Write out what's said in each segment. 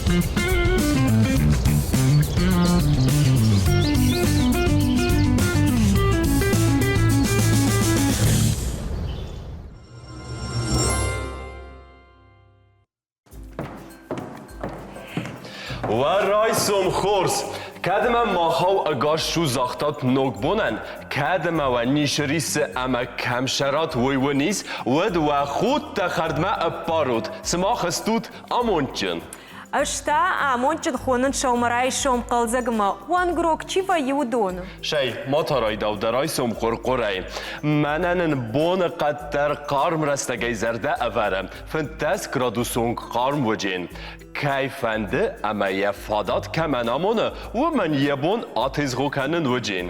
Уӕ райсом хорз! Кӕд ӕмӕ махау ӕгас цу загътат ногбонӕн, кӕд ӕмӕ уӕ нисы риссы ӕмӕ кӕм сӕрат, уый уын ис, уӕд уӕ худтӕ хӕрдмӕ ӕппарут, сымах стут амондджын. Ӕз та амондджын хонын сӕумӕрайсом хъӕлдзӕг ӕмӕ уӕнгрог чи вӕййы, уыдоны. Сӕй, ма та райдау дӕ райсом хъуыр-хъуырӕй. Мӕнӕ нын боны къаддӕр хъарм рӕстӕгӕй зӕрдӕ ӕвӕры, 15 градусон хъарм уыджен. Кӕй фӕнды ӕмӕ йӕ фадат кӕмӕн амоны, уымӕн йӕ бон атезгъо кӕнын уыджен.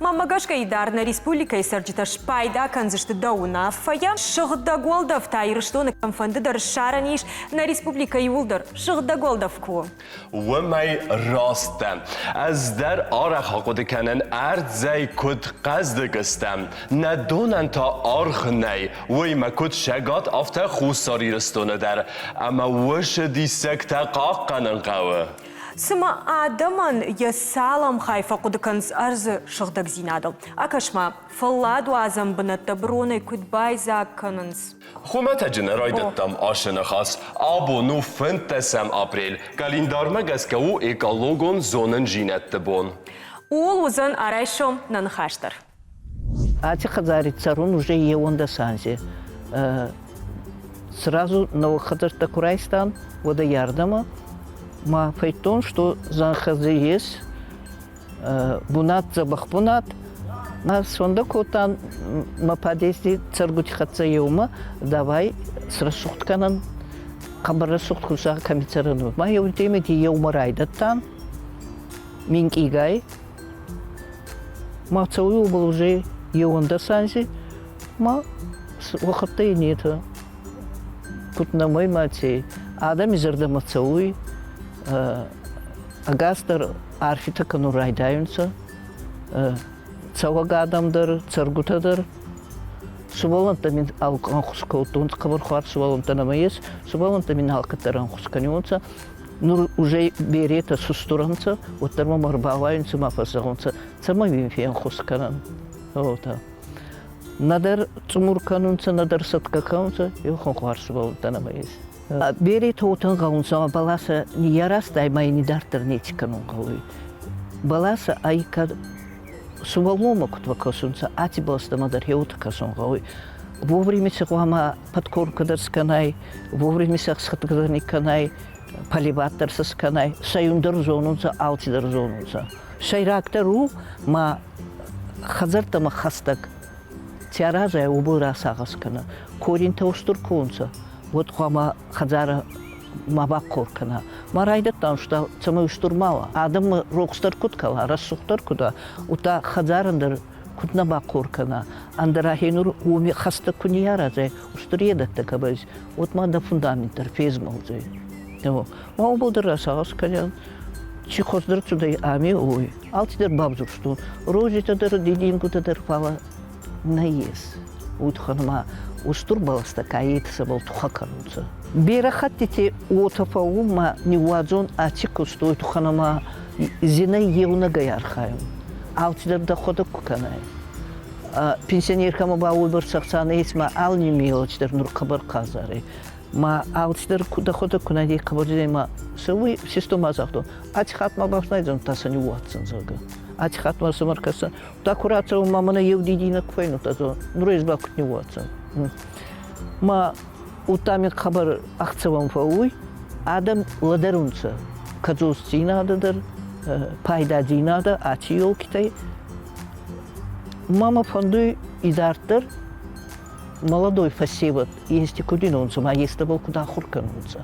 Мӕнмӕ гӕсгӕ идар нӕ республикӕйы цӕрджытӕ спайда кӕндзысты дӕ уынаффӕйӕ. Сыгъдӕг уӕлдӕф та Ирыстоны кӕмфӕнды дӕр ссарӕн ис, нӕ республикӕ иууылдӕр сыгъдӕг уӕлдӕф куы у. Уымӕй раст дӕ. Ӕз дӕр арӕх ахъуыды кӕнын, ӕрдзӕй куыд хъӕздыг стӕм, нӕ донӕн та аргъ нӕй, уыимӕ куыд Цӕгат, афтӕ Хуссар Ирыстоны дӕр. Ӕмӕ уыцы диссӕгтӕ хъахъхъӕнын хъӕуы. Цымӕ адӕмӕн йӕ цалӕм хай фӕхъуыды кӕнынц ӕрдзы сыгъдӕгдзинадыл? Акӕс-ма, фӕлладуадзӕн бынӕттӕ быронӕй куыд байдзаг кӕнынц. Хуымӕтӕджы нӕ райдыдтам ацы ныхас. Абон у фынддӕсӕм апрель. Календармӕ гӕсгӕ у экологон зонындзинӕдты бон. Ууыл уыдзӕн арӕйсом нӕ ныхас дӕр. Аци хӕдзари цӕрун уже еуӕндӕс анзи. Сразу нӕуӕг хӕдзӕрттӕ ку райстан, уӕд ӕй ардӕмӕ ма фӕйдтон, что зӕнхӕ дзи ес, бунат дзӕбӕх бунат. Ма сфӕндӕ кодтан мӕ подъезди цӕргути хӕццӕ еумӕ, давай срӕсугъд кӕнӕн, хъӕбӕр рӕсугъд хуссар кӕми цӕрӕн. Ма еутемӕти еумӕ райдӕдтан минкъийгай. Ма цӕуй уобӕл уже еуӕндӕс анзи, ма уӕхӕттӕй нетӕ. Куд нӕмӕй ма ци адӕми зӕрдӕмӕ цӕуй, ӕгас дӕр арфитӕ кӕнун райдайунцӕ, цӕуӕг адӕм дӕр, цӕргутӕ дӕр. Сувӕллӕнттӕ мин ӕнхус кодтонцӕ, хъӕбӕр хуарз сувӕллӕнттӕ нӕмӕ ес, сувӕллӕнттӕ мин алкӕддӕр ӕнхус кӕниуонцӕ. Нур уже беретӕ сустур ӕнцӕ, уӕддӕр мӕмӕ ӕрбауайунцӕ ма фӕззӕгъунцӕ, цӕмӕй уин фенхус кӕнӕн. Уотӕ. Нӕдӕр цъумур кӕнунцӕ, нӕдӕр сӕтгӕ кӕнунцӕ, еухон хуарз сувӕллӕнттӕ нӕмӕ ес. Беретӕ уотӕ гъӕунцӕ, ӕма бӕласӕ ниййаразтай ма ин идарддӕр неци кӕнун гъӕуй. Бӕласӕ ӕй кӕд сувӕллонмӕ куд фӕккӕсунцӕ, аци бӕлӕстӕмӕ дӕр хеуотӕ кӕсун гъӕуй. Вовремя си гъуама подкормка дӕр скӕнай, вовремя си ӕхсӕтгӕ дӕр никкӕнай, поливат дӕр сӕ скӕнай, сайун дӕр зонунцӕ, алцидӕр зонунцӕ. Сӕйрагдӕр у, ма хӕдзӕрттӕмӕ хӕстӕг ци аразай, уобӕл расагъӕс кӕнӕ. Коринтӕ устур ку унцӕ, уӕд хъуамӕ хӕдзарӕ ма бахъор кӕна. Ма райдӕдтан, цӕмӕй устур ма уа. Адӕммӕ рохсдӕр куд кӕла, рӕсугъддӕр куд уа, удта хӕдзарӕн дӕр куд нӕ бахъор кӕна. Ӕндӕра хе нур уоми хӕстӕг ку ниййаразай, устур едӕттӕ кӕбӕл, уӕд ма дӕ фундамент дӕр фезмӕлдзӕй. Ма уобӕл дӕр расагъӕс кӕнӕн, ци хуӕздӕр цудӕй ами, уой. Алцидӕр бавзурстон. Розитӕ дӕр, дидингутӕ дӕр, фал нӕййес. Уой туххӕн ма устур бӕлӕстӕ ка етӕ сӕбӕл тухӕ кӕнунцӕ. Берӕ хӕттити уотӕ фӕуун ма ниууадзун аци куст, уой туххӕн ӕма зинӕй еунӕгӕй архайун. Алцидӕр дӕхуӕдӕг ку кӕнай. Пенсионеркӕмӕ ба уойбӕрцӕ ӕхца нӕййес ма алли мелочь дӕр нур хъӕбӕр хъазар ӕй. Ма алцидӕр ку дӕхуӕдӕг ку найдей хъӕбӕр зинӕй ма цӕуй, систо ма загътон, аци хатт ма бафснайдзӕн, тасӕ ниууадздзӕн, зӕгъгӕ. Аци хатт ма сӕмӕ ӕркӕсӕн, Та ку рацӕун ма мӕнӕ еу дидинӕг ку фӕйнудта, то нур ӕз ба куд ниууадздзӕн. Ма удта ми хъӕбӕр ӕхцӕуӕн фӕууй, адӕм лӕдӕрунцӕ кӕдзосдзийнадӕ дӕр, пайдадзийнадӕ аци ёлкитӕй. Ма мӕ фӕндуй идарддӕр молодой фӕсевӕд ести куд уинонцӕ ма естӕбӕл куд ахур кӕнунцӕ.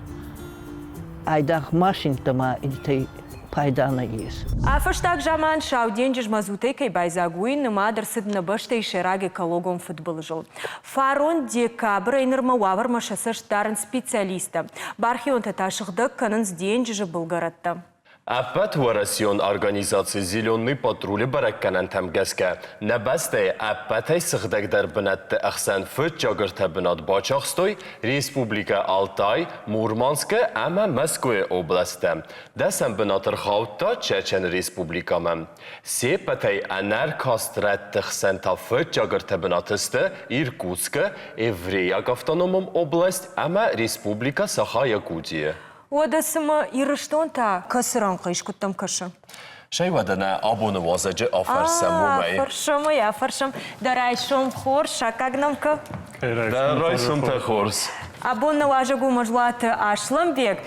Айдагъ машинттӕ ма иннетӕй пайда нӕййес. А фӕстаг заман Сау денджыз мазутӕй кӕй байдзаг, уый нымад ӕрцыд нӕ бӕстӕйы сӕйраг экологон фыдбылызыл. Фарон декабрӕй нырмӕ уавӕрмӕ сӕ цӕст дарынц специалисттӕ. Бархионтӕ та сыгъдӕг кӕнынц денджызы былгӕрӕттӕ. Ӕппӕтуӕрӕсеон организаци «Зеленый патруль-ы бӕрӕггӕнӕнтӕм гӕсгӕ нӕ бӕстӕйы ӕппӕтӕй сыгъдӕгдӕр бынӕтты ӕхсӕн фыццаг бынат бацахстой Республикӕ Алтай, Мурманскы ӕмӕ Мӕскуыйы облӕсттӕ. Дӕсӕм бынат ӕрхаудта Чӕчӕны республикӕмӕ. Се ппӕтӕй ӕнӕркаст рӕтты хсӕн та фыццаг ӕртӕ бынаты сты Иркутскы, Еврейаг автономон область ӕмӕ Республикӕ Саха-Якутийы. Уӕдӕ цымӕ Ирыстон та кӕцы рӕнхъы искуыдтӕм кӕсы? Сӕй уӕдӕ нӕ абоны уазӕджы афӕрсӕм уымӕй. Афӕрсӕм ӕй, афӕрсӕм. Дӕ райсом хорз, саккаг нӕм кӕ. Дӕ райсомтӕ хорз. Абон нӕ уазӕг у Мӕзлаты Аслӕнбег.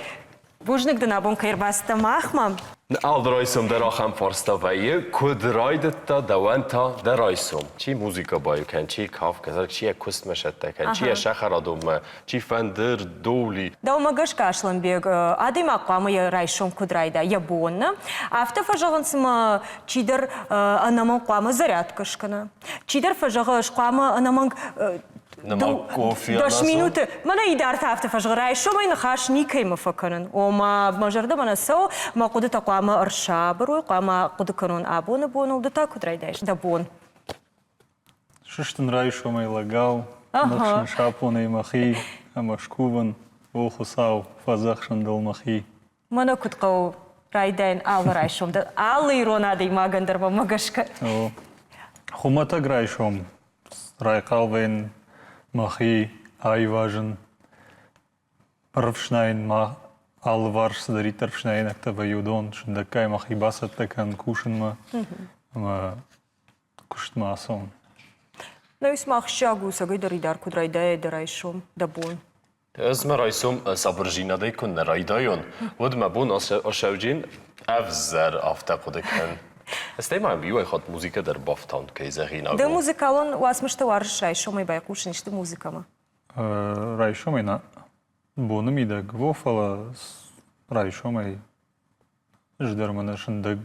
Бузныг дын абон кӕй ӕрбацыдтӕ махмӕ. Алы райсом дӕр ахӕм фарста вӕййы, куыд райдыдта дӕуӕн та дӕ райсом? Чи музыкӕ баиу кӕн, чи кафгӕ, чи йӕ куыстмӕ сӕттӕ кӕн, чи йӕ сӕхӕрадонмӕ, чи фӕндыр, доули. Дӕумӕ гӕсгӕ, Аслӕнбег, адӕймаг хъуамӕ йӕ райсом куыд райда, йӕ бон нӕ? Афтӕ фӕзӕгъынц ӕмӕ чидӕр ӕнӕмӕнг хъуамӕ зарядкӕ скӕна. Чидӕр фӕзӕгъы, ӕз хъуамӕ ӕнӕмӕнг 10 минуты. Мӕнӕ идӕртӕ афтӕ фӕзӕгъы, райсомӕй ныхас никӕимӕ фӕкӕнын. Ома, мӕ зӕрдӕмӕ нӕ цӕуы, мӕ хъуыдытӕ хъуамӕ ӕрсабыр уой, хъуамӕ хъуыды кӕнон абоны боныл. Ды та куыд райдайыс дӕ бон? Сыстын райсомӕй лӕгау, ныхсын сапонӕй мӕхи ӕмӕ скувын, о Хуыцау, фӕдзӕхсын дыл мӕхи. Мӕнӕ куыд хъӕуы райдайын алы райсом дӕр, алы ирон адӕймагӕн дӕр мӕнмӕ гӕсгӕ. Хуымӕтӕг райсом райхъал вӕййын мӕхи аивазын, ӕрыфснайын мӕ алыварс цыдӕриддӕр ӕфснаинӕгтӕ вӕййы, уыдон сындӕггай мӕхи бацӕттӕ кӕнын кусынмӕ ӕмӕ куыстмӕ ацӕуын. Нӕуис ма ахсджиаг у, цӕгӕйдӕр идар куыд райдайай дӕ райсом, дӕ бон? Ӕз мӕ райсом сабырдзинадӕй куы нӕ райдайон, уӕд мӕ бон асӕуджын ӕвзӕр афтӕ хъуыды кӕн. Стӕй ма иуӕй хатт музыкӕ дӕр бафтауын кӕй зӕгъинаг Ды музыкалон уацмыстӕ уарзыс райсомӕй байхъусын исты музыкӕмӕ? Райсомӕй нӕ боны мидӕг, во, фӕлӕ райсомӕй Ӕз дӕр мӕнӕ сындӕг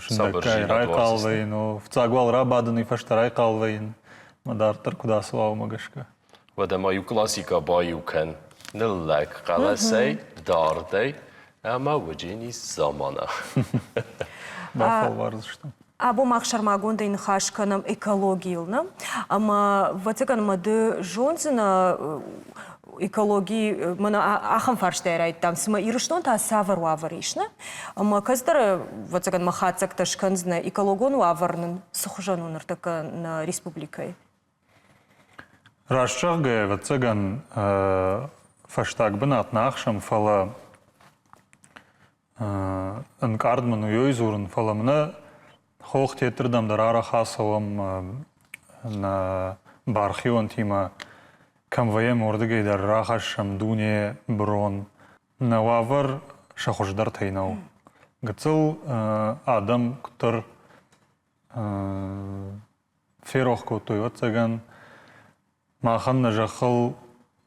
сындӕггай райхъал вӕййын, о, фыццаг уал рабадын, уый фӕстӕ райхъал вӕййын, мӕ дарддӕр куыд ацӕуа, уымӕ гӕсгӕ. Уӕдӕ ма иу классикӕ баиу кӕн ныллӕг хъӕлӕсӕй, дардӕй ӕмӕ уыджени замана. Бафӕлвардзыстӕм. Абон мах сӕрмагондӕй ныхас кӕнӕм экологийыл, нӕ? Ӕмӕ, ӕвӕццӕгӕн, мӕ ды зондзынӕ экологи, мӕнӕ ахӕм фарстайы райдтам, цымӕ Ирыстон та цавӕр уавӕр ис, нӕ? Ӕмӕ кӕцыдӕр, ӕвӕццӕгӕн, мӕ хатдзӕгтӕ скӕндзынӕ, экологон уавӕр нын цы хуызӕн у ныртӕккӕ нӕ республикӕйы? Раст зӕгъгӕйӕ, ӕвӕццӕгӕн, фӕстаг бынат нӕ ахсӕм, фӕлӕ Ӕнкъард мын уый дзурын, фӕлӕ мӕнӕ хох тетрдӕм дӕр арӕх ацӕуӕм нӕ бархионтимӕ, кӕм вӕййӕм, уырдыгӕй дӕр рахӕссӕм дуне брон. Нӕ уавӕр сӕ хуыздӕртӕй нӕу. Гыццыл адӕм куыддӕр ферох кодтой, ӕвӕццӕгӕн, Махӕн нӕ зӕххыл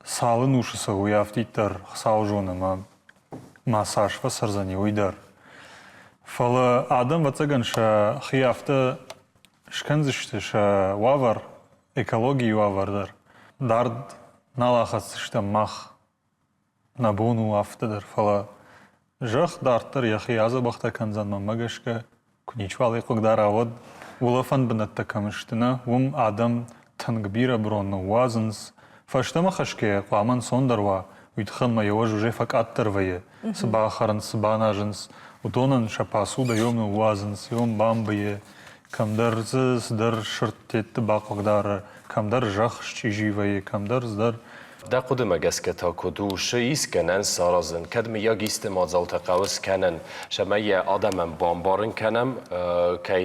цал ӕнусы цӕуы, уый афтиддӕр Хуыцау зоны ӕмӕ ма цас фӕцӕрдзӕни, уый дӕр. Фӕлӕ адӕм, ӕвӕццӕгӕн, сӕхи афтӕ скӕндзысты сӕ уавӕр, экологийы уавӕр дӕр. Дард нал ахӕцдзыстӕм мах. Нӕ бон у афтӕ дӕр, фӕлӕ зӕхх дарддӕр йӕхи адзӕбӕхтӕ кӕндзӕн мӕнмӕ гӕсгӕ, куы ничиуал ӕй хъыгдара, уӕд улӕфӕн бынӕттӕ кӕм сты, нӕ, уым адӕм тынг бирӕ брон ныууадзынц. Фӕстӕмӕ хӕсгӕйӕ хъуамӕ ӕнцондӕр уа, уый тыххӕн ма йӕ уӕз уже фӕкъаддӕр вӕййы. Цы бахӕрынц, цы баназынц, уыдонӕн сӕ пасуда йом ныууадзынц, йом бамбыйы, кӕмдӕр дзы цыдӕр сырдтӕтты бахъыгдары, кӕмдӕр зӕхх счъизи вӕййы, кӕмдӕр цыдӕр. Дӕ хъуыдымӕ гӕсгӕ та куыд у, цы ис гӕнӕн саразын, кӕд мыййаг исты мадзалтӕ хъӕуы скӕнын, цӕмӕй йӕ адӕмӕн бамбарын кӕнӕм, кӕй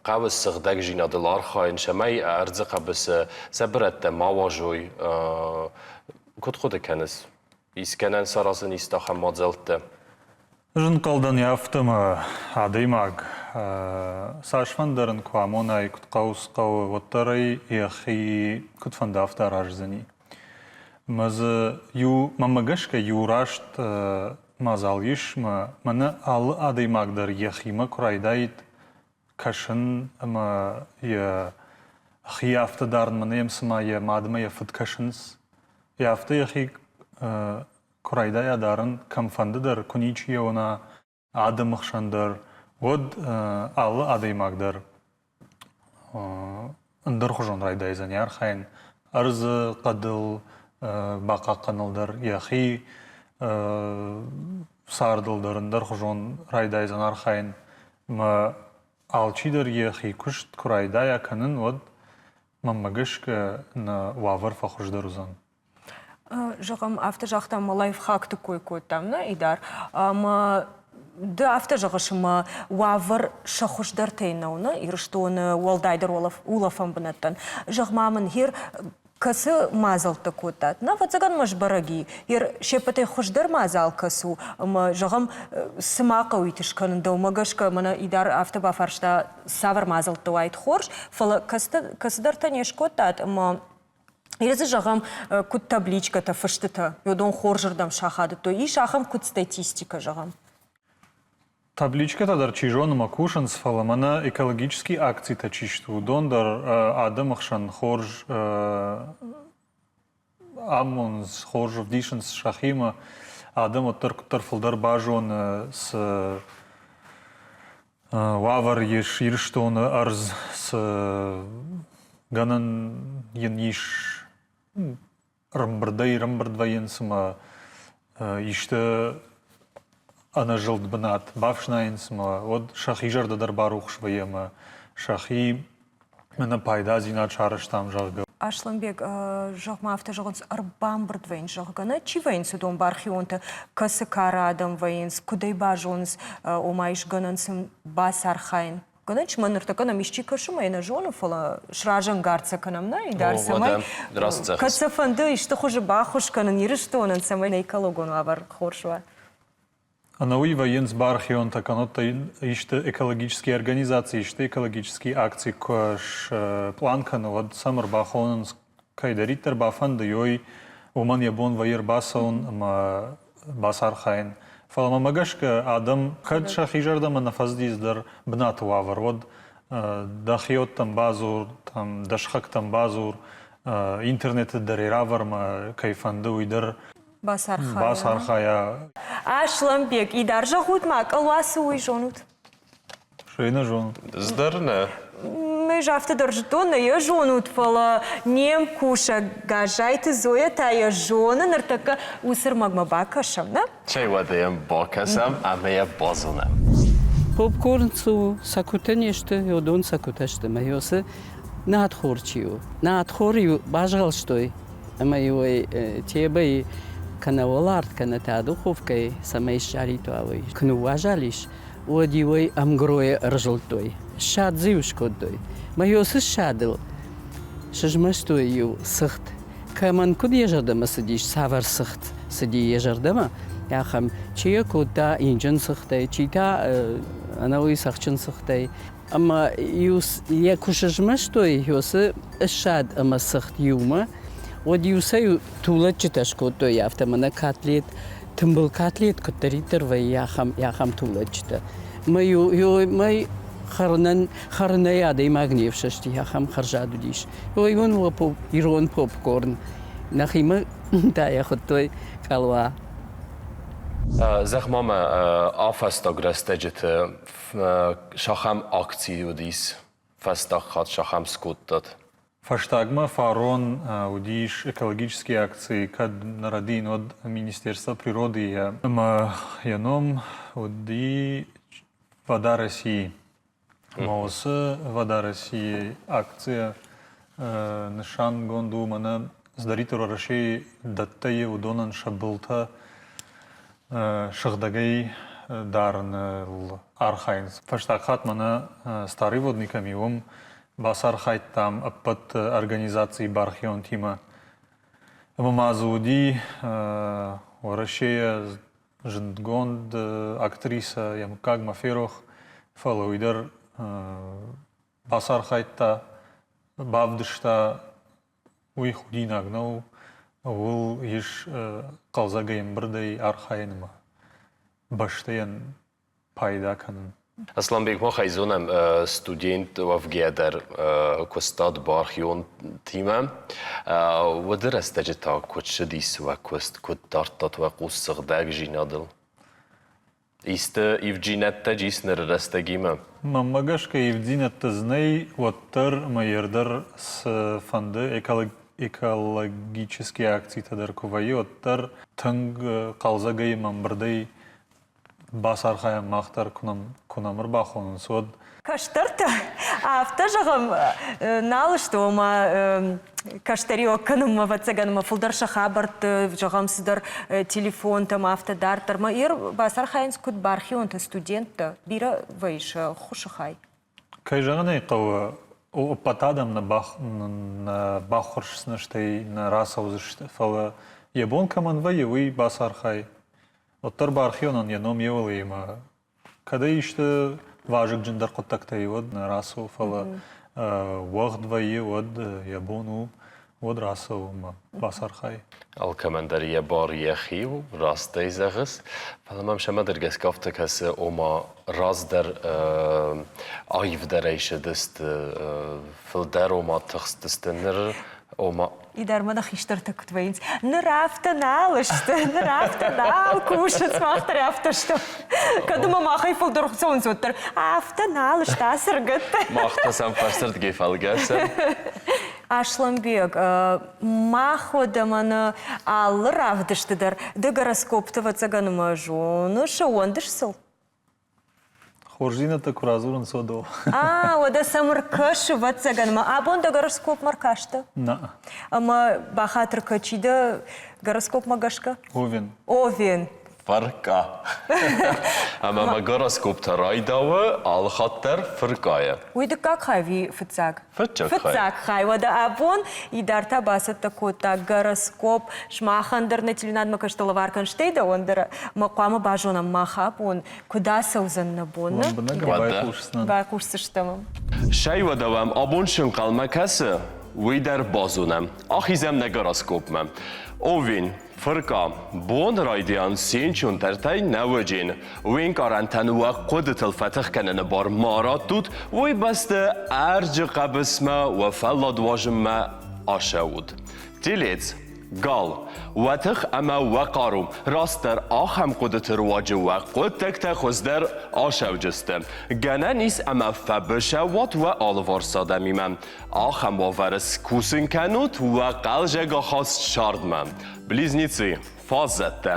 хъӕуы сыгъдӕгдзинадыл архайын, цӕмӕй ӕрдзы хъӕбысы сӕ бырӕттӕ ма уадзой. Куыд хъуыды кӕныс? Ис гӕнӕн саразын исты ахӕм мадзӕлттӕ? Зынхъӕлдӕн йӕ афтӕмӕ адӕймаг цасфӕндӕр ын куы амонай, куыд хъӕуы, цы хъӕуы, уӕддӕр ӕй йӕхи куыд фӕнды, афтӕ араздзӕни. Мӕ дзы иу, мӕнмӕ гӕсгӕ, иу раст мадзал ис, мӕ мӕнӕ алы адӕймаг дӕр йӕхимӕ куы райдаид кӕсын ӕмӕ йӕ хи афтӕ дарын, мӕнӕ йӕм цыма йӕ мадмӕ йӕ фыд кӕсынц, йӕ афтӕ йӕхи. куы райдайа дарын кӕмфӕнды дӕр, куы ничи йӕ уына адӕмы хсӕн дӕр, уӕд алы адӕймаг дӕр ӕндӕрхуызон райдайдзӕни архайын ӕрдзы хъӕдыл бахъахъхъӕныл дӕр, йӕхи цардыл дӕр ӕндӕрхуызон райдайдзӕн архайын. Ӕмӕ алчидӕр йӕхи куыст куы райдайа кӕнын, уӕд, мӕнмӕ гӕсгӕ, нӕ уавӕр фӕхуыздӕр уыдзӕн. Зӕгъӕм, афтӕ загътам, ӕмӕ лайфхакты кой кодтам, нӕ, Идар? Ӕмӕ ды афтӕ зӕгъыс, ӕмӕ уавӕр сӕ хуыздӕртӕй нӕу, нӕ, Ирыстоны уӕлдайдӕр улӕфӕн бынӕттӕн. Зӕгъ-ма мын, гьер кӕцы мадзӕлттӕ кодтат? Нӕ, ӕвӕццӕгӕн мӕ сбӕрӕг и. Гьер се ппӕтӕй хуыздӕр мадзал кӕцы у? Ӕмӕ, зӕгъӕм, цы ма хъӕуит скӕнын дӕумӕ гӕсгӕ? Мӕнӕ Идар афтӕ бафарста, цавӕр мадзӕлттӕ уаид хорз, фӕлӕ кӕцыдӕртӕ не скодтат ӕмӕ Или дзы зӕгъӕм, куыд табличкӕтӕ, фыстытӕ, уыдон хорзырдӕм сахадыдтой. Ис ахӕм куыд статистикӕ, зӕгъӕм? Табличкӕтӕ дӕр чи зоны мӕ кусынц, фӕлӕ мӕнӕ экологический акцитӕ чи сты, уыдон дӕр адӕмы хсӕн хорз амонынц, хорз ӕвдисынц сӕхимӕ. Адӕм уӕддӕр куыддӕр фылдӕр базоны, цы уавӕр ис Ирыстоны ӕрдз, цы гӕнӕн йын ис ӕрӕмбырдӕй ӕрӕмбырд вӕййынц ӕмӕ исты ӕнӕзылд бынат бафснайынц ӕмӕ уӕд сӕхи зӕрдӕ дӕр барухс вӕййы ӕмӕ сӕхи мӕнӕ пайдадзинад сарӕзтам, зӕгъгӕ. Аслӕнбег, зӕгъ-ма, афтӕ зӕгъынц, ӕрбамбырд вӕййынц, зӕгъгӕ, нӕ чи вӕййынц уыдон бархионтӕ, кӕцы кары адӕм вӕййынц, куыд ӕй базонынц, ома ис гӕнӕн сын бацархайын? Гӕнӕн ис, мӕ ныртӕккӕ нӕм исчи кӕсы, мӕ йӕ нӕ зоны, фӕлӕ сразӕнгард сӕ кӕнӕм, нӕ, дӕр цӕмӕй, кӕд сӕ фӕнды исты хуызы баххуыс кӕнын Ирыстонӕн, цӕмӕй нӕ экологон уавӕр хорз уа. Ӕнӕуый вӕййынц бархионтӕ, кӕннод та исты экологический организаци, исты экологический акци куы спълан кӕны, уӕд сӕм ӕрбахонынц, кӕйдӕриддӕр бафӕнды, ой, уымӕн йӕ бон вӕййы ӕрбацӕуын ӕмӕ бацархайын. Фӕлӕ мӕмӕ гӕсгӕ адӕм кӕд сӕхи зӕрдӕмӕ нӕ фӕцыдис дӕр бынаты уавӕр, уӕд дӕхиуӕттӕм бадзур, там, дӕ сыхӕгтӕм бадзур, интернеты дӕр равӕрмӕ кӕй фӕнды, уый дӕр бацархайа. Бацархайа. Аслӕнбег, идар зӕгъут ма, къӕлуа цы уый зонут? Шей нӕ зонут. Ӕз дӕр нӕ. Ӕз афтӕ дӕр зыдтон, нӕ йӕ зонут, фӕлӕ не мкусӕг Газайты Зоя та йӕ зоны, ныртӕккӕ уыцы рмӕгмӕ бакӕсӕм, нӕ? Цӕй уӕдӕ йӕм бакӕсӕм ӕмӕ йӕ базонӕм. Попкорн цы у, цӕкуытӕ не сты, уыдон цӕкуытӕ сты. Мӕ уыцы надхор чи у? Надхор-иу базгъӕлстой ӕмӕ-иу ӕй тебӕйы кӕнӕ уӕларт, кӕнӕ та духовкӕйы цӕмӕй ссаритуа, уый. Куы ныууазал ис, уӕд-иу ӕй ӕмгуыройӕ ӕрзылдтой. Ссад дзы-иу скодтой. Мӕ уыцы ссадыл сызмӕстой-иу цыхт. Кӕмӕн куыд йӕ зӕрдӕмӕ цыдис, цавӕр цыхт цыди йӕ зӕрдӕмӕ, ахӕм. Чи йӕ кодта инджын цыхтӕй, чи та ӕнӕуый цӕхджын цыхтӕй. Ӕмӕ иу йӕ куы сызмӕстой уыцы ссад ӕмӕ цыхт иумӕ, уӕд-иу сӕ тулӕджджытӕ скодтой афтӕ, мӕнӕ катлет, тымбыл катлет куыддӕриддӕр вӕййы, ахӕм, ахӕм тулӕджджытӕ. Мӕ-иу мӕй хӕрынӕн, хӕрынӕй адӕймаг не фсӕсти, ахӕм хӕрзад уыдис. Ой, уын ирон попкорн. Нӕхимӕ та йӕ хуыдтой къӕлуа. Зӕгъ ма мӕ, афӕстаг рӕстӕджыты сахӕм акци уыдис, фӕстаг хатт сахӕм скодтат? Фӕстагмӕ фарон уыдис экологический акци, кӕд нӕ рӕдийын, уӕд Министерство природы ӕмӕ йӕ ном уыди «Вода России». Ӕмӕ уыцы «Вода России» акцийӕ нысангонд у мӕнӕ цыдӕриддӕр Уӕрӕсейы дӕттӕ уыдонӕн сӕ былтӕ сыгъдӕгӕй дарыныл архайынц. Фӕстаг хатт мӕнӕ Старый водный кӕм и, уым бацархайдтам ӕппӕт организацийы бархионтимӕ. Ӕмӕ ма дзы уыди Уӕрӕсейӕ зындгонд актрисӕ, йӕ мыггаг мӕ ферох, фӕлӕ уый дӕр бацархайдта, бавдыста Уый худинаг нӕу, ууыл ис хъӕлдзӕгӕй ӕмбырдӕй архайынмӕ, бӕстӕйӕн пайда кӕнын. Асланбег, мах ӕй зонӕм, студент уӕвгӕйӕ дӕр куыстад бархионтимӕ. Уӕды рӕстӕджы та куыд цыдис уӕ куыст, куыд дардтат уӕ хъус сыгъдӕгдзинадыл? Исты ивддзинӕдтӕ ис ныры рӕстӕгимӕ? Мӕнмӕ гӕсгӕ ивддзинӕдтӕ дзы нӕй, уӕддӕр ӕмӕ ӕрдӕр цыфӕнды экологический акцитӕ дӕр куы вӕййы, уӕддӕр тынг хъӕлдзӕгӕй ӕмӕ ӕмбырдӕй бацархайӕм мах дӕр, куы нӕм ӕрбахонынц, уӕд. Кӕстӕртӕ, афтӕ зӕгъӕм, нал сты, ома кӕстӕриуӕг кӕнынмӕ, ӕвӕццӕгӕн, ӕмӕ фылдӕр сӕ хабӕртты, зӕгъӕм, цыдӕр телефонтӕм, афтӕ дарддӕр. Ма ир бацархайынц куыд бархионтӕ, студенттӕ, бирӕ вӕййы сӕ ххуысы хай. Кӕй зӕгъын ӕй хъӕуы, ӕппӕт адӕм нӕ баххуырсдзысты, стӕй нӕ рацӕудзысты, фӕлӕ йӕ бон кӕмӕн вӕййы, уый бацархай. Уӕддӕр бархионӕн йӕ ном еуӕлимӕ кӕд ӕй исты вазыгджындӕр хъуыддӕгтӕй уӕд нӕ рацӕуы, фӕлӕ уӕгъд вӕййы, уӕд йӕ бон у, уӕд рацӕуы ӕмӕ бацархайы. Алкӕмӕн дӕр йӕ бар йӕхи у, раст ӕй зӕгъыс. Фӕлӕ мӕм сӕмӕдӕр гӕсгӕ афтӕ кӕсы, ома раздӕр аивдӕрӕй сыдысты, фылдӕр ома тыхстысты, ныр ома Идармӕ нӕ хистӕртӕ куыд вӕййынц, ныр афтӕ нал сты, ныр афтӕ нал кусынц, мах дӕр афтӕ стӕм. Кӕд ӕмӕ махӕй фылдӕр цӕуынц, уӕддӕр афтӕ нал сты ацы ӕрыгӕттӕ. Мах та сӕм фӕрсырдыгӕй фӕлгӕсӕм. Аслӕнбег, мах уӕдӕ мӕнӕ алы равдысты дӕр ды гороскопты ӕвӕццӕгӕн ӕмӕ зоныс, ӕууӕндыс сыл? Хорздзинӕдтӕ куы радзурынц, уӕд о. А, уӕдӕ сӕм ӕркӕсы, ӕвӕццӕгӕн ма абон дӕ гороскопмӕ ӕркастӕ? Нӕ. Ӕмӕ бахатыр кӕ, чи дӕ гороскопмӕ гӕсгӕ? Овен. Овен. Фыркъа. Ӕмӕ мӕ гороскоптӕ райдауы алы хатт дӕр фыркъайӕ. Уый дыккаг хай ӕви фыццаг? Фыццаг хай. Фыццаг хай. Уӕдӕ абон Идар та бацӕттӕ кодта гороскоп. Сымахӕн дӕр нӕ телеуынадмӕ кӕсты лӕвар кӕн, стӕй дӕуӕн дӕр ӕмӕ хъуамӕ базонӕм мах абон, куыд ацӕудзӕн нӕ бон. Лӕмбынӕг байхъусдзынӕн. Байхъусдзыстӕм. Сӕй уӕдӕ уӕм абон цы нхъӕлмӕ кӕсы, уый дӕр базонӕм. Ахизӕм нӕ гороскопмӕ. Овен, Фыркъа, бон райдиан сенчондӕртӕй нӕ уыджен. Уе нкъарӕнтӕн уӕ хъуыдытыл фӕтых кӕныны бар ма раттут, уый бӕсты ӕрджы хъӕбысмӕ уӕ фӕллад уазынмӕ ацӕут. Телец, гал, уӕ тых ӕмӕ уӕ хъару растдӕр ахӕм хъуыдыты руаджы уӕ хъуыддӕгтӕ хуыздӕр ацӕуджысты. Гӕнӕн ис ӕмӕ фӕбысӕуат уӕ алыварс адӕмимӕ. Ахӕм уавӕры скусын кӕнут уӕ хъӕлзӕг ахаст сӕрдмӕ. Близнецы, фаззӕттӕ.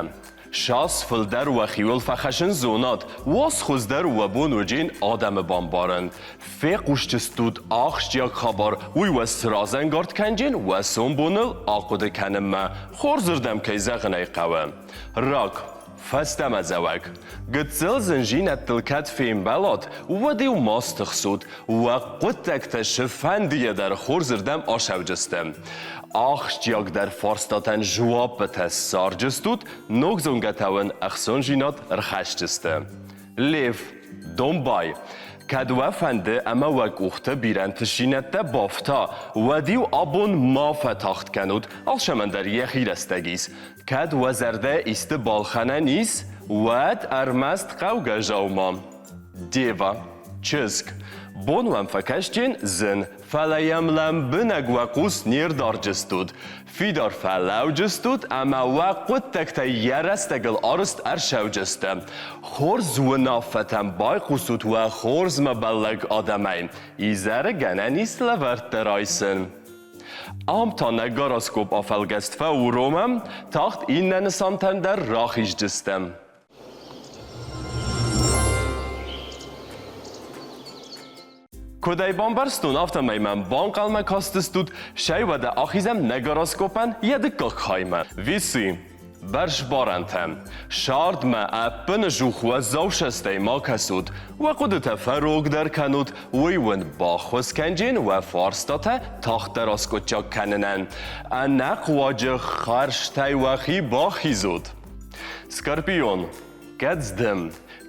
Сас фылдӕр уӕхиуыл фӕхӕссын зонат, уас хуыздӕр уӕ бон уыджен адӕмы бамбарын. Фехъусджыстут ахсджиаг хабар, уый уӕ сразӕнгард кӕнджен уӕ сомбоныл ахъуыды кӕнынмӕ, хорзырдӕм кӕй зӕгъын ӕй хъӕуы. Рак. Фӕстӕмӕдзӕуӕг. Гыццыл зынзинӕдтыл кӕд фембӕлат, уӕд-иу ма стыхсут, уӕ хъуыддӕгтӕ сыфӕндыйӕ дӕр хорзырдӕм ацӕуджысты. Ахсджиагдӕр фарстатӕн жуаппытӕ ссарджыстут, ног зонгӕтӕ уын ӕхцонзинад ӕрхӕсджысты. Лев, домбай. Кӕд уӕ фӕнды ӕмӕ уӕ къухты бирӕ ӕнтыстдзинӕдтӕ бафта, уӕд-иу абон ма фӕтагъд кӕнут, алцӕмӕн дӕр йӕхи рӕстӕг ис. Кӕд уӕ зӕрдӕ исты балхӕнӕн ис, уӕд ӕрмӕст хъӕугӕ дзаума. Дева, чызг, бон уӕм фӕкӕсджын зын, фӕлӕ йӕм лӕмбынӕг уӕ хъус не рдарджыстут, фидар фӕлӕуджыстут ӕмӕ уӕ хъуыддӕгтӕ йӕ рӕстӕгыл арызт ӕрцӕуджысты. Хорз уынаффӕтӕм байхъусут уӕ хорзмӕ бӕллӕг адӕмӕй, изӕры гӕнӕн ис лӕвӕрттӕ райсын. Ам та нӕ гороскоп афӕлгӕст фӕуромӕм, тагъд иннӕ нысантӕн дӕр рахизджыстӕм. Куыд ӕй бамбӕрстон, афтӕмӕй мӕм банхъӕлмӕ кастыстут, сӕй уӕдӕ ахизӕм нӕ гороскопӕн йӕ дыккаг хаймӕ. Весы, бӕрзбарӕнтӕ. Сӕрдмӕ ӕппыныжух уӕззау сӕстӕй ма кӕсут, уӕ хъуыдытӕ фӕрогдӕр кӕнут, уый уын баххуыс кӕнджен уӕ фарстатӕ тагъддӕр аскъуыддзаг кӕнынӕн. Ӕнӕхъуаджы хӕрзтӕй уӕхи бахизут. Скорпион, кӕд дым,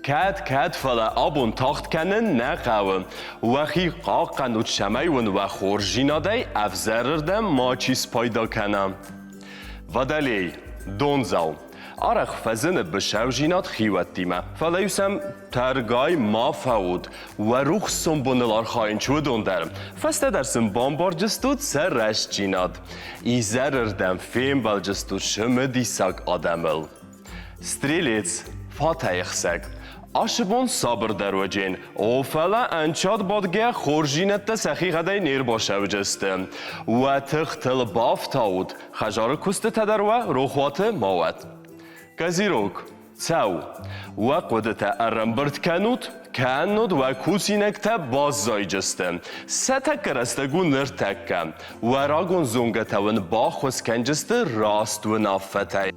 кӕд, кӕд, фӕлӕ абон тагъд кӕнын нӕ хъӕуы. Уӕхи хъахъхъӕнут, цӕмӕй уын уӕ хорздзинадӕй ӕвзӕрырдӕм мачи спайда кӕна. Водолей, дондзау. Арӕх фӕзыны быцӕудзинад хиуӕттимӕ, фӕлӕ-иу сӕм тӕргай ма фӕут, уӕ рухс сомбоныл архайынч уыдон дӕр. Фӕстӕдӕр сын бамбарджыстут сӕ рӕстдзинад. Изӕрырдӕм фембӕлджыстут цымыдисаг адӕмыл. Стрелец, фатӕйхсӕг. Ацы бон сабырдӕр уыджен, о, фӕлӕ ӕнцад бадгӕ хорздзинӕдтӕ сӕхигъӕдӕй не рбасӕуджысты. Уӕ тыхтыл бафтаут, хӕдзары куыстытӕ дӕр уӕ рохуаты ма уӕд. Козерог, цӕу. Уӕ хъуыдытӕ ӕрӕмбырд кӕнут, кӕннод уӕ кусинӕгтӕ баззайджысты. Сӕ тӕккӕ рӕстӕг у ныртӕккӕ. Уӕ рагон зонгӕтӕ уын баххуыс кӕнджысты раст уынаффӕтӕй.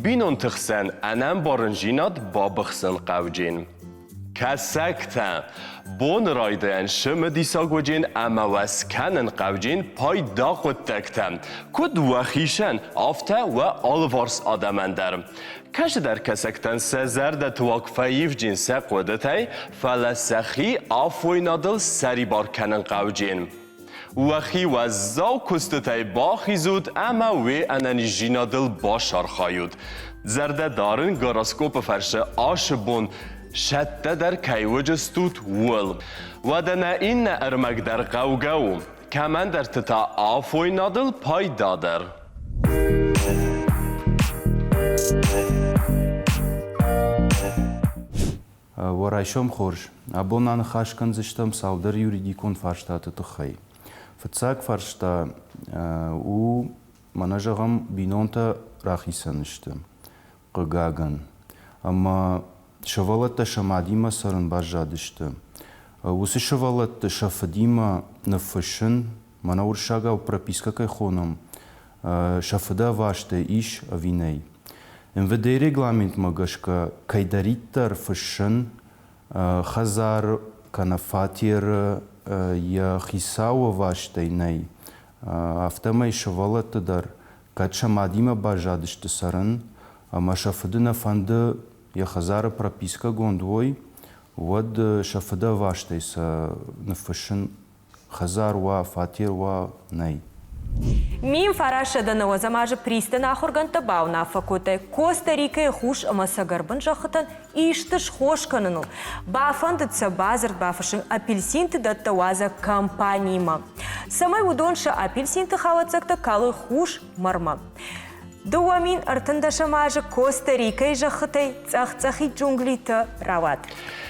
Бинонты хсӕн ӕнӕмбарындзинад бабыхсын хъӕуджын. Кӕсӕгтӕ, боны райдайӕн цымыдисаг уыджын ӕмӕ уӕ скӕнын хъӕуджын пайда хъуыддӕгтӕ, куыд уӕхицӕн, афтӕ уӕ алыварс адӕмӕн дӕр. Кӕцыдӕр кӕсӕгтӕн сӕ зӕрдӕты уаг фӕивджын сӕ хъуыдытӕй, фӕлӕ сӕхи афойнадыл сӕрибар кӕнын хъӕуджын. Уӕхи уӕззау куыстытӕй бахизут ӕмӕ уе ӕнӕниздзинадыл бацархайут. Зӕрдӕ дарын гороскопы фӕрцы ацы бон сӕттӕ дӕр кӕй уыдзыстут, ууыл. Уӕдӕ нӕ иннӕ ӕрмӕг дӕр хъӕугӕ у, кӕмӕндӕрты та афойнадыл пайдадӕр. Уӕ райсом хорз. Абон аныхас кӕндзыстӕм цалдӕр юридикон фарстаты тыххӕй. Фыццаг фарста у, мӕнӕ зӕгъӕм, бинонтӕ рахицӕн сты, хъыгагӕн. Ӕмӕ сывӕллӕттӕ сӕ мадимӕ цӕрын баззадысты. Уыцы сывӕллӕтты сӕ фыдимӕ ныффыссын, мӕнӕ уырыссагау пропискӕ кӕй хонӕм, сӕ фыды ӕвастӕй ис ӕви нӕй. МВД-йы регламентмӕ гӕсгӕ кӕйдӕриддӕр фыссын хӕдзар кӕнӕ фатеры йӕ хицауы ӕвастӕй нӕй, афтӕмӕй сывӕллӕтты дӕр кӕд сӕ мадимӕ баззадысты цӕрын ӕмӕ сӕ фыды нӕ фӕнды йӕ хӕдзары пропискӕгонд уой, уӕд сӕ фыды ӕвастӕй сӕ ныффыссын Хӕдзар уа, фатер уа, нӕй. 1900 нӕуӕдзӕм азы пристаны ахуыргӕндтӕ бауынаффӕ кодтой Коста-Рикӕйы хус ӕмӕ цӕгӕрбын зӕххытӕн исты схос кӕныныл. Бафӕндыд сӕ бадзырд бафыссын апельсинты дӕттӕ уадзӕг компаниимӕ, цӕмӕй уыдон сӕ апельсинты хауӕццӕгтӕ калой хус мӕрмӕ. 2013 азы Коста-Рикӕйы зӕххытӕй цъӕх-цъӕхид джунглитӕ рауад.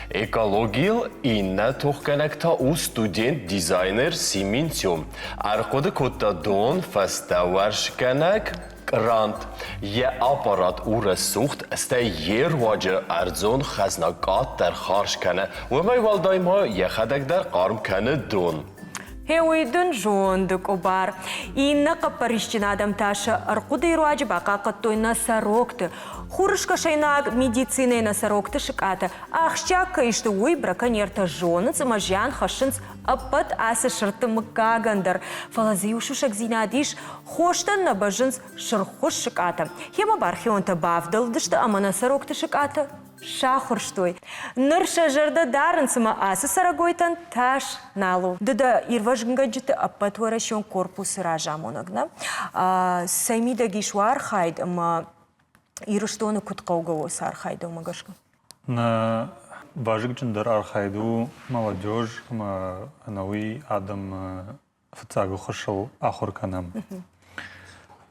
Экологийыл иннӕ тохгӕнӕг та у студент-дизайнер Симин Цю. Ӕрхъуыды кодта дон фӕстӕуӕрсгӕнӕг кърант. Йӕ аппарат у рӕсугъд, стӕй йе руаджы ӕрдзон хӕзна къаддӕр хардз кӕны. Уымӕй уӕлдай ма йӕхӕдӕг дӕр хъарм кӕны дон. Гъеуый дын зонды къуыбар. Иннӕ хъӕппӕрисджын адӕм та сӕ ӕрхъуыдыйы руаджы бахъахъхъӕдтой носорогты. Хурыскӕсӕйнаг медицинӕйы носорогты сыкъатӕ ахсджиаг кӕй сты, уый браконьертӕ зонынц ӕмӕ зиан хӕссынц ӕппӕт ацы сырдты мыггагӕн дӕр. Фӕлӕ дзы иу сусӕгдзинад ис, хостӕн нӕ бӕззынц сырххуыз сыкъатӕ. Гъемӕ бархионтӕ бавдӕлдысты ӕмӕ носорогты сыкъатӕ сахуырстой. Ныр сӕ зӕрдӕ дарынц ӕмӕ ацы цӕрӕгойтӕн тас нал у. Ды дӕ ирвӕзынгӕнджыты ӕппӕтуӕрӕсеон корпусы разамонӕг, нӕ? Цӕй мидӕг ис уӕ архайд ӕмӕ Ирыстоны куыд хъӕугӕ у цы архайд уымӕ гӕсгӕ? Нӕ вазыгджындӕр архайд у молодежь ӕмӕ ӕнӕуый адӕмы фыццаг ӕххуысыл ахуыр кӕнӕм.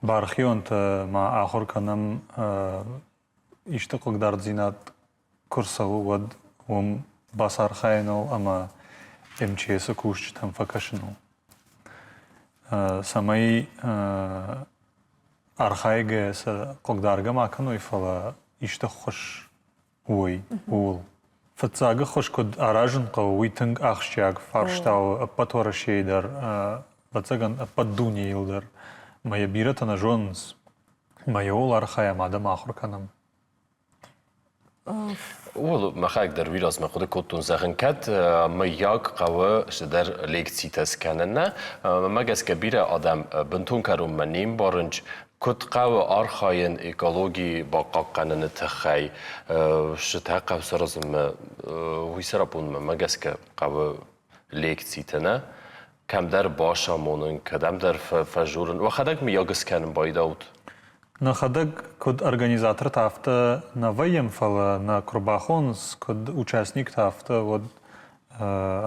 Бархионтӕ ма ахуыр кӕнӕм исты хъыгдарддзинад куы рцӕуы, уӕд уым бацархайыныл ӕмӕ МЧС-ы кусджытӕм фӕкӕсыныл. Цӕмӕй архайгӕ сӕ хъыгдаргӕ ма кӕной, фӕлӕ исты ххуыс уой, ууыл. Фыццаг ӕххуыс куыд аразын хъӕуы, уый тынг ахсджиаг фарста у ӕппӕт Уӕрӕсейы дӕр, ӕвӕццӕгӕн, ӕппӕт дунейыл дӕр. Ӕмӕ йӕ бирӕтӕ нӕ зонынц. Ӕмӕ йӕ ууыл архайӕм, адӕм ахуыр кӕнӕм. Ууыл мӕхӕдӕг дӕр уый размӕ хъуыды кодтон, зӕгъын, кӕд мыййаг хъӕуы цыдӕр лекцитӕ скӕнын, нӕ? Мӕнмӕ гӕсгӕ бирӕ адӕм бынтон кӕронмӕ не мбарынц, куыд хъӕуы архайын экологи бахъахъхъӕныны тыххӕй, цытӕ хъӕуы саразынмӕ, уый сӕраппонд мӕнмӕ гӕсгӕ хъӕуы лекцитӕ, нӕ? Кӕмдӕр бацамонын, кӕдӕмдӕр фӕзурын. Уӕхӕдӕг мыййаг скӕнын байдаут? Нӕхӕдӕг куыд организатортӕ, афтӕ нӕ вӕййӕм, фӕлӕ нӕ куы рбахонынц, куыд участниктӕ, афтӕ уӕд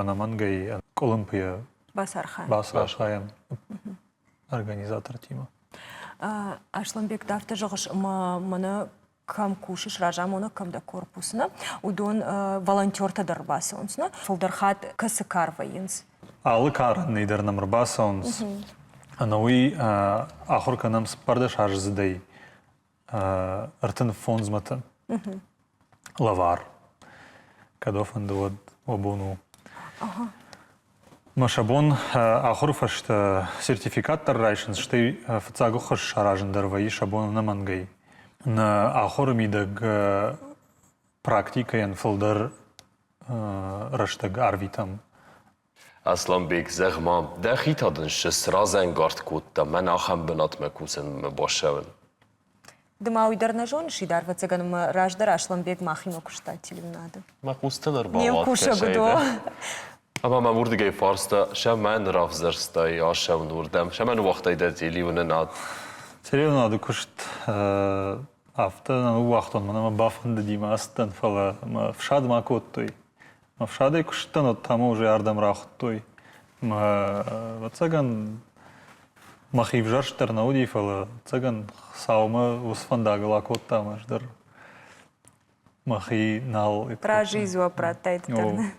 ӕнӕмӕнгӕй къуылымпыйӕ бацархайӕм организатортимӕ. Асланбег, ды афтӕ зӕгъыс, ӕмӕ мӕнӕ кӕм кусыс, разамонӕг кӕм дӕ корпус, нӕ? Уыдон волонтертӕ дӕр ӕрбацӕуынц, нӕ? Фылдӕр хатт кӕцы кар вӕййынц? Алы карӕнӕй дӕр нӕм ӕрбацӕуынц. Ӕнӕуый ахуыр кӕнӕм цыппӕрдӕсаздзыдӕй 35-мӕты лӕвар. Кӕд уӕ фӕнды, уӕд уӕ бон у. Мӕ сӕ бон ахуыры фӕстӕ сертификат дӕр райсын, стӕй фыццаг ӕххуыс саразын дӕр вӕййы сӕ бон ӕнӕмӕнгӕй. Нӕ ахуыры мидӕг практикӕйӕн фылдӕр рӕстӕг арвитӕм. Асланбег, зӕгъ-ма, дӕхи та дын сразӕнгард кодта мӕн ахӕм бынатмӕ кусынмӕ бацӕуын? Ды ма уый дӕр нӕ зоныс, Идар, ӕвӕццӕгӕн ӕмӕ раздӕр Асланбег махимӕ куыста телеуынады. Мӕ хъустыл ӕрбауад Ӕмӕ мӕм уырдыгӕй фарста, сӕмӕн равзӕрстай ацӕуын уырдӕм, сӕмӕн уагътай дӕ телеуынынад? Телеуынады куыст афтӕ нӕ ныууагътон, мӕнӕ мӕ бафӕндыди мӕ ацыдтӕн, фӕлӕ мӕ фсад ма кодтой. Мӕ фсадӕй куы ссыдтӕн, уӕд та мӕ уже ардӕм рахуыдтой. Мӕ, ӕвӕццӕгӕн, мӕхи взӕрст дӕр нӕ уыди, фӕлӕ, ӕвӕццӕгӕн, Хуыцаумӕ уыцы фӕндагыл акодта ӕмӕ ӕз дӕр мӕхи нал... Разыйы дзуапп радтай ды дӕр.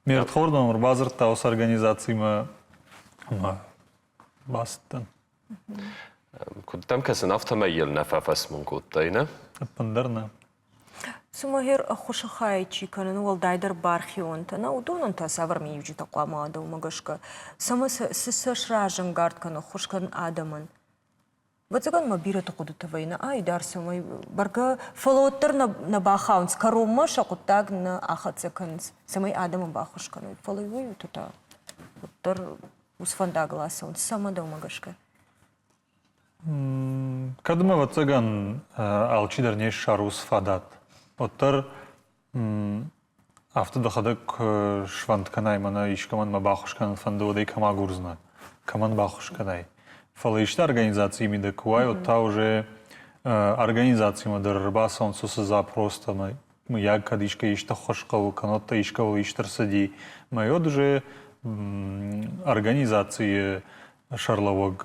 Ме рдхорд мӕм ӕрбадзырдта уыцы организацимӕ ӕмӕ бацыдтӕн. Куыд дӕм кӕсын, афтӕмӕй йыл нӕ фӕфӕсмон кодтай, нӕ? Ӕппындӕр нӕ. Цымӕ ӕххуысы хай чи кӕны, уӕлдайдӕр бархионтӕ, нӕ уыдонӕн та цавӕр миниуджытӕ хъуамӕ уа дӕумӕ гӕсгӕ? Цӕмӕ цы сӕ сразӕнгард кӕны ӕххуыс кӕнын адӕмӕн? Ӕвӕццӕгӕн ма бирӕты хъуыдытӕ вӕййы, ай дӕр цӕмӕй бӕргӕ, фӕлӕ уӕддӕр нӕ бахауынц, кӕронмӕ сӕ хъуыддаг нӕ ахӕццӕ кӕнынц, цӕмӕй адӕмӕн баххуыс кӕной. Фӕлӕ иуӕй-иутӕ та уӕддӕр уыцы фӕндагыл ацӕуынц. Цӕмӕ дӕумӕ гӕсгӕ? Кӕд ӕмӕ, ӕвӕццӕгӕн, алчидӕр не ссары уыцы фадат, уӕддӕр афтӕ дӕхӕдӕг куы сфӕнд кӕнай, мӕнӕ искӕмӕн мӕ баххуыс кӕнын фӕнды, уӕд ӕй кӕм агурдзынӕ, кӕмӕн баххуыс кӕнай. Фӕлӕ исты организацийы мидӕг куы уай, уӕд та уже организацимӕ дӕр ӕрбацӕуынц уыцы запростӕ ӕмӕ мыййаг кӕд искӕй исты ӕххуыс хъӕуы, кӕннод та искӕуыл исты ӕрцыди. Мӕ уӕд уже организацийы сӕрлӕууӕг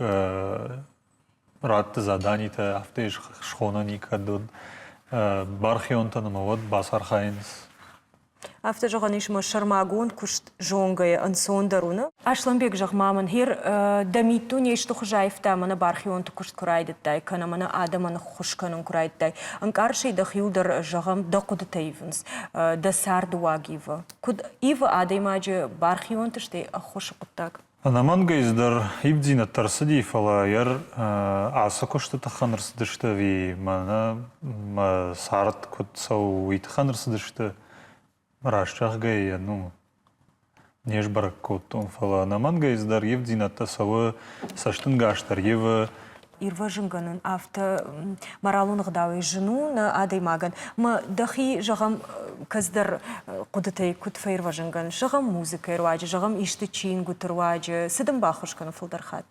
радты заданитӕ, афтӕ схонӕн и кӕд уыд бархионтӕн ӕмӕ уӕд бацархайынц. Афтӕ зӕгъӕн ис, ӕмӕ сӕрмагонд куыст зонгӕйӕ ӕнцондӕр у, нӕ? Аслӕнбег, зӕгъ-ма мын, гьер дӕ миддуне исты хуызы аивта мӕнӕ бархионты куыст куы райдыдтай, кӕнӕ мӕнӕ адӕмӕн ӕххуыс кӕнын куы райдыдтай, ӕнкъарыс ӕй дӕхиуыл дӕр, зӕгъӕм, дӕ хъуыдытӕ ивынц, дӕ царды уаг ивы. Куыд ивы адӕймаджы бархионты стӕй ӕххуысы хъуыддаг? Ӕнӕмӕнгӕй дӕр ивддзинӕдтӕ ӕрцыди, фӕлӕ йӕ ацы куысты тыххӕн ӕрцыдысты ӕви мӕнӕ мӕ цард куыд цӕуы, уый тыххӕн ӕрцыдысты, раст зӕгъгӕйӕ, ну, не сбӕрӕг кодтон, фӕлӕ ӕнӕмӕнгӕй дӕр ивддзинӕдтӕ цӕуы, цӕстӕнгас дӕр ивы. Ирвӕзынгӕнӕн афтӕ моралон ӕгъдауӕй зын у нӕ адӕймагӕн. Мӕ дӕхи, зӕгъӕм, кӕцыдӕр хъуыдытӕй куыд фӕирвӕзын кӕныс? Зӕгъӕм, музыкӕйы руаджы, зӕгъӕм, исты чингуыты руаджы. Цы дын баххуыс кӕны фылдӕр хатт?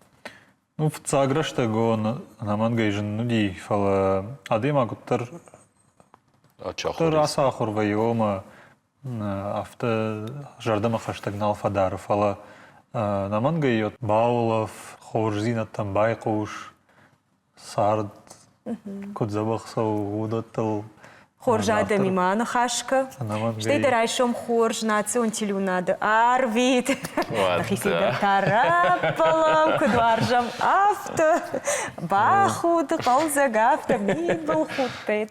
Ну, фыццаг рӕстӕгон ӕнӕмӕнгӕй зын уыди, фӕлӕ адӕймаг уӕддӕр ацахуыр вӕййы, ӕмӕ афтӕ зӕрдӕмӕ хӕстӕг нал фӕдары, фӕлӕ ӕнӕмӕнгӕй баулӕф, хорздзинӕдтӕм байхъус, цард куыд дзӕбӕх цӕуы, уыдӕттыл Хорз адӕмимӕ аныхас кӕ. Стӕй дӕ райсом хорз национ телеуынады арвит. Нӕхицӕй дӕр та раппӕлӕм, куыд уарзӕм, афтӕ. Бахуд, хъӕлдзӕг, афтӕ, мидбылхудтӕй.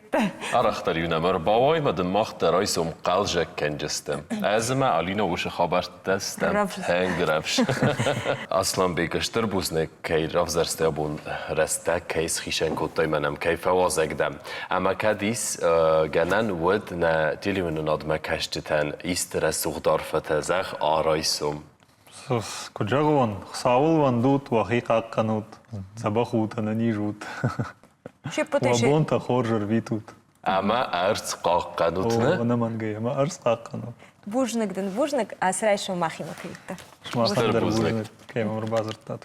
Арӕхдӕр-иу нӕм ӕрбауай ӕмӕ дын мах дӕр райсом хъӕлдзӕг кӕнджыстӕм. Ӕз ӕмӕ Алинӕ уыцы хабӕрттӕ стӕм тынг рӕвдз. Асланбег, стыр бузныг, кӕй равзӕрстай абон рӕстӕг, кӕй схицӕн кодтай мӕнӕн, кӕй фӕуазӕг дӕ. Ӕмӕ кӕд ис гӕнӕн, уӕд нӕ телеуынынадмӕ кӕсджытӕн исты рӕсугъд арфӕтӕ зӕгъ райсом. Куыд зӕгъон, Хуыцауыл уӕндут, уӕхи хъахъхъӕнут, дзӕбӕх ут, ӕнӕниз ут. Уӕ бонтӕ хорз ӕрвитут. Ӕмӕ ӕрдз хъахъхъӕнут, нӕ? Ӕнӕмӕнгӕй, ӕмӕ ӕрдз хъахъхъӕнут. Бузныг дын, бузныг, ацы райсом махимӕ кӕй уыдтӕ. Сымахӕн дӕр бузныг, кӕй мӕм ӕрбадзырдтат.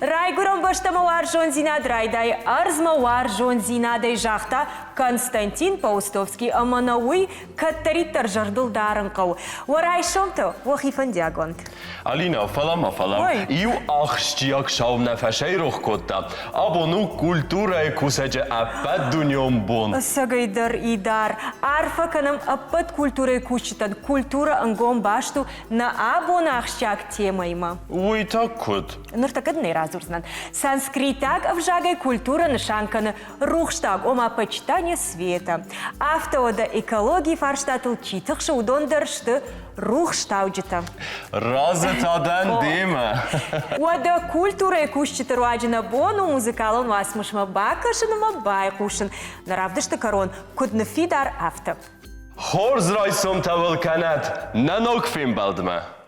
Райгуырӕн бӕстӕмӕ уарзондзинад райдайы ӕрдзмӕ уарзондзинадӕй, загъта Константин Паустовский ӕмӕ нӕ уый кӕддӕриддӕр зӕрдыл дарын хъӕуы. Уӕ райсомтӕ уӕхи фӕндиаг уӕнт. Алина, фӕлӕ-ма фӕлӕ, иу ахсджиаг сау нӕ фӕсӕйрох кодта. Абон у культурӕйы кусӕджы ӕппӕтдунеон бон. Ӕцӕгӕйдӕр, Идар, арфӕ кӕнӕм ӕппӕт культурӕйы кусджытӕн. Культурӕ ӕнгом баст у нӕ абоны ахсджиаг темӕимӕ. Уый та куыд? Ныртӕккӕ дын ӕй радзурдзынӕн. Санскритаг ӕвзагӕй культурӕ нысан кӕны рухстаг, ома почитание света. Афтӕ уӕдӕ экологийы фарстатыл чи тыхсы, уыдон дӕр сты рухстауджытӕ. Разы та дӕн демӕ. Уӕдӕ культурӕйы кусджыты руаджы нӕ бон у музыкалон уацмысмӕ бакӕсын ӕмӕ байхъусын. Нӕ равдысты кӕрон куыд ныффидар, афтӕ. Хорз райсомтӕ уыл кӕнӕд нӕ ног фембӕлдмӕ!